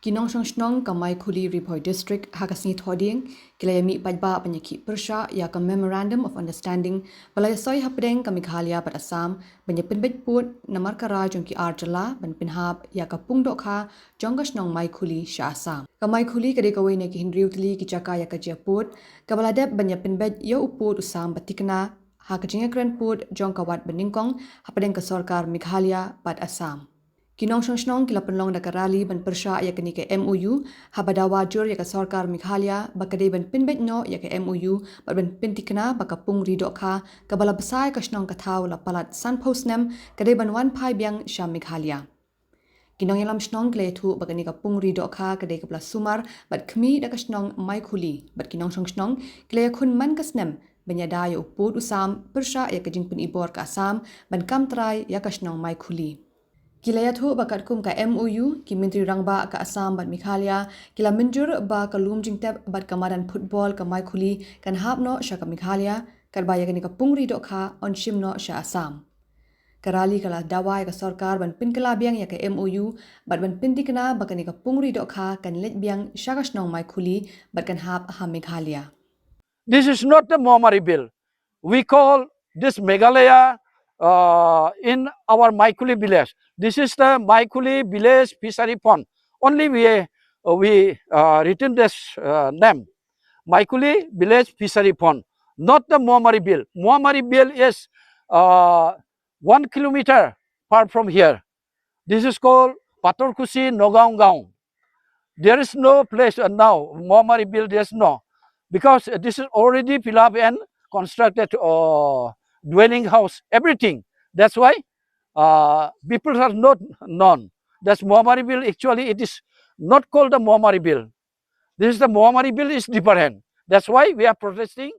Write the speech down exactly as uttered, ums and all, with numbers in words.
Ki nongshong shnong ka Maikhuli Ri Bhoi District ha ka sngi Thohdieng ki la ïa mih paidbah ban ïa khih pyrshah ïa ka Memorandum of Understanding ba la ïa soi hapdeng ka Meghalaya bad Assam ban ïa pynbeit pud namar ka rai jong ki ar jylla ban pynhap ïa ka pung dohkha jong ka shnong Maikhuli sha Assam. Ka Maikhuli ka dei kawei na ki hynriew tylli ki jaka ïa ka jia pud kaba la dep ban ïa pynbeit ïa u pud u sam ba thikna ha ka jingïakren pud jong ka wad banyngkong hapdeng ka sorkar Meghalaya bad Assam. Ki nongshong shnong ki la pynlong da ka rally ban pyrshah ïa kane ka M O U haba dawa jur ïa ka sorkar Meghalaya ba ka dei ban pynbeit noh ïa ka M O U bad ban pynthikna ba ka pung ri dohkha kaba la bsa ïa ka shnong ka thaw la palat sanphew snem ka dei ban wan phai biang sha Meghalaya. Ki nongïalam shnong ki la ïathuh ba kane ka pung ri dohkha ka dei kaba la sumar bad khmih da ka shnong Maikhuli bad ki nongshong shnong ki la ïakhun man ka snem ban ïada ïa u pud u sam pyrshah ïa ka jingpynibor ka Assam ban kam trai ïa ka shnong Maikhuli. Ki la ïathuh ba katkum ka M O U ki Myntri Rangbah ka Assam bad Meghalaya ki la mynjur ba ka lum jingtep bad ka madan football ka Maikhuli kan hap noh sha ka Meghalaya katba ïa kane ka pung ri dohkha yn shim noh sha Assam. Ka rally ka la dawa ïa ka sorkar ban pynkylla biang ïa ka M O U bad ban pynthikna ba kane ka pung ri dohkha kan leit biang sha ka shnong Maikhuli bad kan hap ha Meghalaya. This is not the Moamari Bill. We call this Meghalaya uh, in our Maikhuli village. This is the Maikhuli village fishery pond. Only we uh, we uh, written this uh, name, Maikhuli village fishery pond, not the Moamari Bill. Moamari Bill is uh, one kilometer far from here. This is called Patorkusi Nogaon Gaon. There is no place uh, now. Moamari Bill, there's no. Because this is already fill up and constructed uh, dwelling house, everything. That's why uh, people are not known. That's Moamari Bill. Actually, it is not called the Moamari Bill. This is the Moamari Bill is different. That's why we are protesting